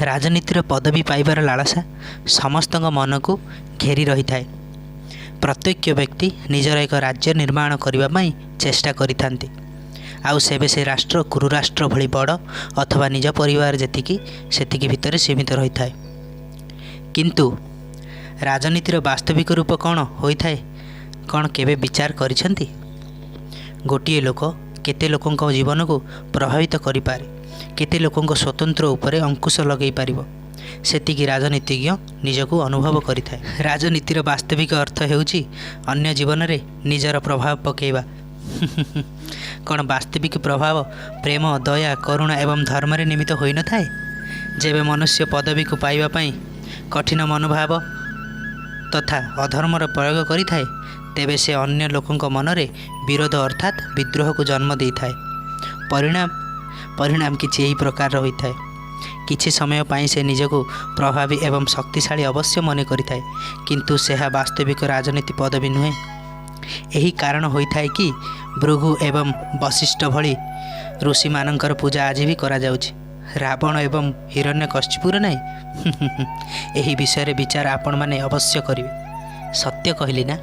ରାଜନୀତିର ପଦବୀ ପାଇବାର ଲାଳସା ସମସ୍ତଙ୍କ ମନକୁ ଘେରି ରହିଥାଏ। ପ୍ରତ୍ୟେକ ବ୍ୟକ୍ତି ନିଜର ଏକ ରାଜ୍ୟ ନିର୍ମାଣ କରିବା ପାଇଁ ଚେଷ୍ଟା କରିଥାନ୍ତି, ଆଉ ସେବେ ସେ ରାଷ୍ଟ୍ର କୁରୁରାଷ୍ଟ୍ର ଭଳି ବଡ଼ ଅଥବା ନିଜ ପରିବାର ଯେତିକି ସେତିକି ଭିତରେ ସୀମିତ ରହିଥାଏ। କିନ୍ତୁ ରାଜନୀତିର ବାସ୍ତବିକ ରୂପ କ'ଣ ହୋଇଥାଏ, କ'ଣ କେବେ ବିଚାର କରିଛନ୍ତି? ଗୋଟିଏ ଲୋକ କେତେ ଲୋକଙ୍କ ଜୀବନକୁ ପ୍ରଭାବିତ କରିପାରେ, କେତେ ଲୋକଙ୍କ ସ୍ୱତନ୍ତ୍ର ଉପରେ ଅଙ୍କୁଶ ଲଗାଇ ପାରିବ, ସେତିକି ରାଜନୀତିଜ୍ଞ ନିଜକୁ ଅନୁଭବ କରିଥାଏ। ରାଜନୀତିର ବାସ୍ତବିକ ଅର୍ଥ ହେଉଛି ଅନ୍ୟ ଜୀବନରେ ନିଜର ପ୍ରଭାବ ପକାଇବା। କ'ଣ ବାସ୍ତବିକ ପ୍ରଭାବ ପ୍ରେମ, ଦୟା, କରୁଣା ଏବଂ ଧର୍ମରେ ନିମିତ୍ତ ହୋଇନଥାଏ? ଯେବେ ମନୁଷ୍ୟ ପଦବୀକୁ ପାଇବା ପାଇଁ କଠିନ ମନୋଭାବ ତଥା ଅଧର୍ମର ପ୍ରୟୋଗ କରିଥାଏ, ତେବେ ସେ ଅନ୍ୟ ଲୋକଙ୍କ ମନରେ ବିରୋଧ ଅର୍ଥାତ୍ ବିଦ୍ରୋହକୁ ଜନ୍ମ ଦେଇଥାଏ। ପରିଣାମ କିଛି ଏହି ପ୍ରକାରର ହୋଇଥାଏ। କିଛି ସମୟ ପାଇଁ ସେ ନିଜକୁ ପ୍ରଭାବୀ ଏବଂ ଶକ୍ତିଶାଳୀ ଅବଶ୍ୟ ମନେ କରିଥାଏ, କିନ୍ତୁ ସେହା ବାସ୍ତବିକ ରାଜନୀତି ପଦବୀ ନୁହେଁ। ଏହି କାରଣ ହୋଇଥାଏ କି ଭୃଗୁ ଏବଂ ବଶିଷ୍ଠ ଭଳି ଋଷିମାନଙ୍କର ପୂଜା ଆଜି ବି କରାଯାଉଛି, ରାବଣ ଏବଂ ହିରଣ୍ୟକଶିପୁର ନାହିଁ। ଏହି ବିଷୟରେ ବିଚାର ଆପଣମାନେ ଅବଶ୍ୟ କରିବେ। ସତ୍ୟ କହିଲି ନା?